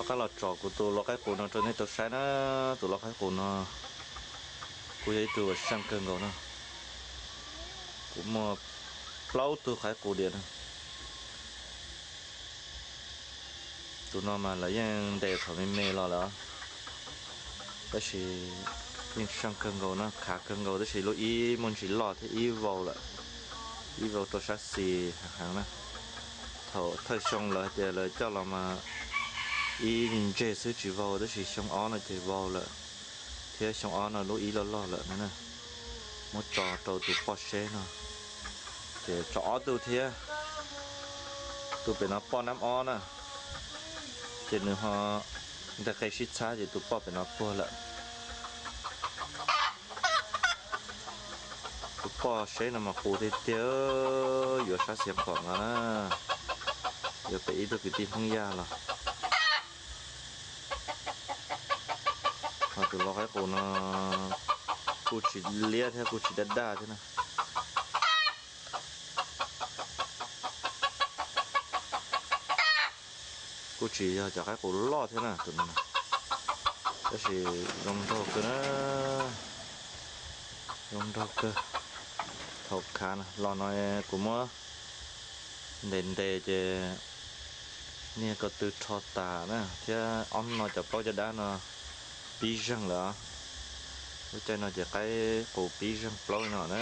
Tab los tsom kuv tus lau qaib qus no rau nej tau saib na. Tus lau qaib qus no kuj yog ib tug uas seej kawg nkaus na. Kuv muaj plaub tug qaib qus diam na. Tus no mas lawv yeej ntes thaum me me los lawm, tab sis yeej seej kawg nkaus na, khav kawg nkaus, tab sis lub ib muaj ntsis loj thiab ib vau lawm, ib vau rau sab xis heev heev na. Thaum thawj xyoo lawv hais tias lawv coj los mas ib me ntseg xwb tsis vau, tab sis xyoo ob no ces vau lawm, thiab xyoo ob no lub ib loj loj lawm na. Muab tso rau tus poj seb no, ces tso ob tug thiab. Tus pem no poj nab ob na, ces nws ho nteg qe sib txhab ces tus poj pem no puag lawm. Tus poj seb no mas qus tiag tiag, yuav sab xis qhuam no na, yuav pem ib tug kwv tij Hmoob Yaj los. Ho tus lau qaib qus no kuj tsis liab thiab kuj tsis daj daj thiab na. Kuj tsis yog cov qaib qus loj thiab na tus no, tab sis zoo nraug kawg na, zoo nraug kawg. Thaum khav los no kuv muab ntes ntes ces niag ko tw rho tas na, thiab ob hnub no cov plaub caj dab no pib zeeg lawm. Lub caij no ces qaib qus pib zeeg plaub no na.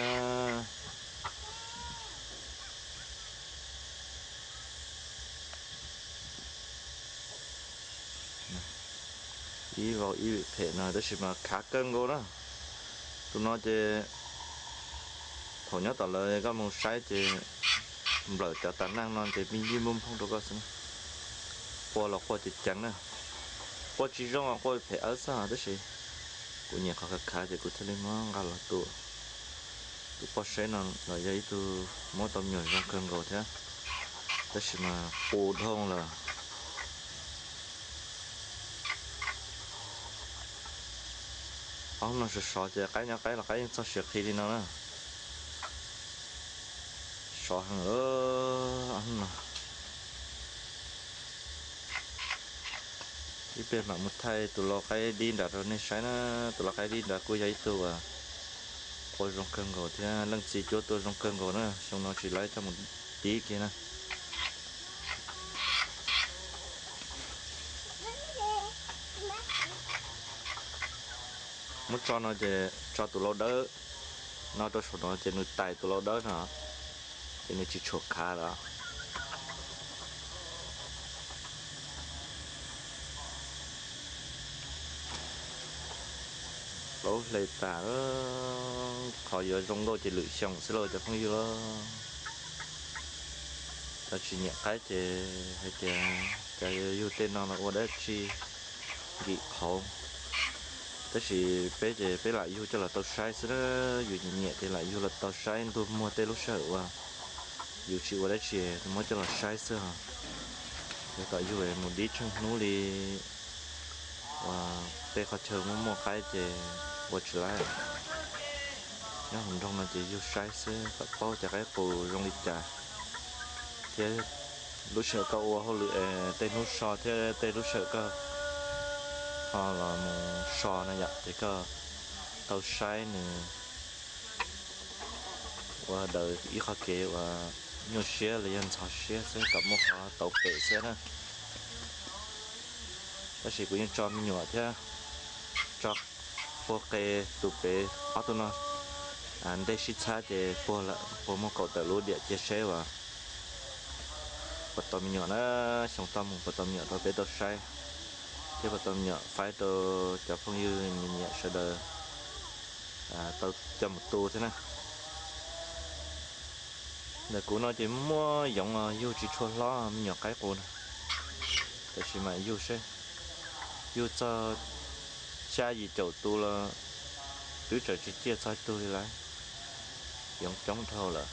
Ib vau ib vim phem no tab sis mas khav kawg nkaus na. Tus no ces thaum nyob tom lawv koj mus saib ces nplawm cov tas neej no ces me ncij npuj nphooj rau koj xwb na. Quaj los quaj ceev ceev na. Quaj tsis zoo, quaj phem awb xwb tab sis kuv nyiam qhov khav khav ces kuv thiaj li muab nqa los tu. Tus poj seb no los yog ib tug muab tau me nyuam zoo kawg nkaus thiab, tab sis mas qus dhau lawm. Ob hnub no sov sov ces qaib nyob qaib los qaib yeej txog siav qhi li no na. Sov heev ob hnub no. Ib pliag mam mus thaij tus lau qaib dib nrad rau nej saib na. Tus lau qaib dib nrad kuj yog ib tug uas qua zoo kawg nkaus thiab leej txiv cuab tua zoo kawg nkaus na. Xyoo no tsis laib coj mus dib kiag na. Muab tso no ces tso tus lau dawb no rau saum no ces nws tais tus lau dawb no, ces nws tsis tshua khav lawm. Plaub hle tas, qhov yuav zoo nkauj ces lwm xyoo xwb lauj cov phooj ywg lauj. Cov tsis nyiam qaib ces hais tias cas yug tej no los ua dab tsi nkim qhauv. Tab sis peb ces peb lam yug coj los tau saib xwb na, yus nyiam nyiam ces lam yug los tau saib ntuj muag tej lub sij hawm uas yus tsis ua dab tsi muab coj los saib xwb os. Yog kom yug mus dib tsheej hnub li uas tej qhov chaw muaj muaj qaib ces ua tsis laib. Nyob hauv nroog no ces yug saib xwb kom paub cov qaib qus zoo li cas, thiab lub sij hawm koj ua hauj lwm es tej hnub so thiab tej lub sij hawm koj ho los mus so no yom, ces koj tau saib nws ua daws ib qho kev uas nyuaj siab los yog ntxhov siab xwb kom muaj qhov tau pem xwb na. Tab sis kuv yeej tso me nyuam thiab tso puag qe tus pem ob tug no ntej sib txhab ces puag lawm, puag muaj kaum tawm lub diam cia seb uas puas tau me nyuam na. Xyoo toj mus puas tau me nyuam rau peb tau saib, thiab puas tau me nyuam faib rau cov phooj ywg nyiam nyiam sawv daws tau coj mus tu thiab na. Ntawm kuv no ces muaj yoov os, yug tsis tshua hlob me nyuam qaib qus na, tiam sis mas yug seb, yug txog xya yim caum tus los twb tseem tsis ciaj txog ib tug li lawm, yoov coob dhau lawm.